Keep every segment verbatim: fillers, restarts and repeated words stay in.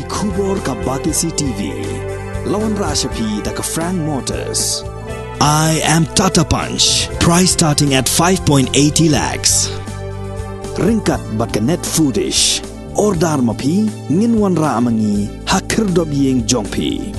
Khubor ka Batesi T V. La wanrah sha phi da ka Frank Motors. I am Tata Punch. Price starting at five point eighty lakhs. Ryngkat bad ka Net Foodish. Order ma phi, ngin wanrah ma ngi ha khyrdop ïing jong phi.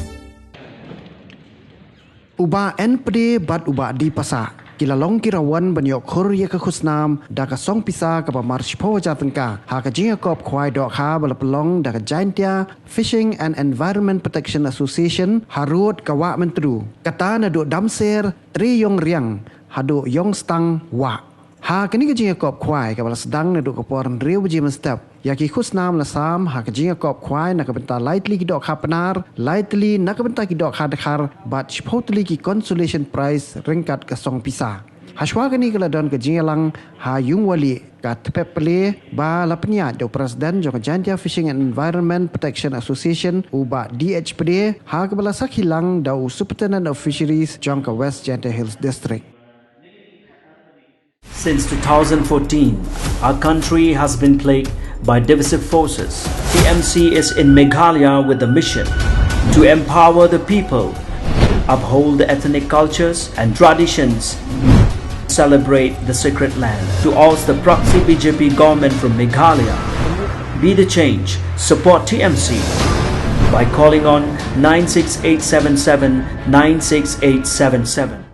U Bah N Pde bad u Bah D Passah ki la long ki rawon ban ïoh khur ïa ka khusnam da ka song pisa kaba mar shiphew hajar tyngka ha ka jingïakop khwai dohkha ba la pynlong da ka Jaintia Fishing and Environment Protection Association ha rud ka Wah Myntdu. Kata naduh Damser, Tre Ïong Riang haduh Ïong Stang Wah. Ha kane ka jingïakop khwai kaba la sdang naduh ka por hynriew baje mynstep, ïa ki khusnam la sam ha ka jingïakop khwai na ka bynta lai tylli ki dohkha Pnar, lai tylli na ka bynta ki dohkha Dkhar bad shiphew tylli ki consolation prize ryngkat ka song pisa. Hashwa kane ka la don ka jingïalang ha Ïungwalieh, ka Tpep Pale, ba la pynïaid da u President jong ka Jaintia Fishing and Environment Protection Association, u Bah D H Pde, ha kaba la sakhi lang da u Superintendent of Fisheries jong ka West Jaintia Hills District. Since two thousand fourteen, our country has been plagued by divisive forces. T M C is in Meghalaya with the mission to empower the people, uphold the ethnic cultures and traditions, celebrate the sacred land. To oust the proxy B J P government from Meghalaya, be the change, support T M C by calling on nine six eight seven seven nine six eight seven seven.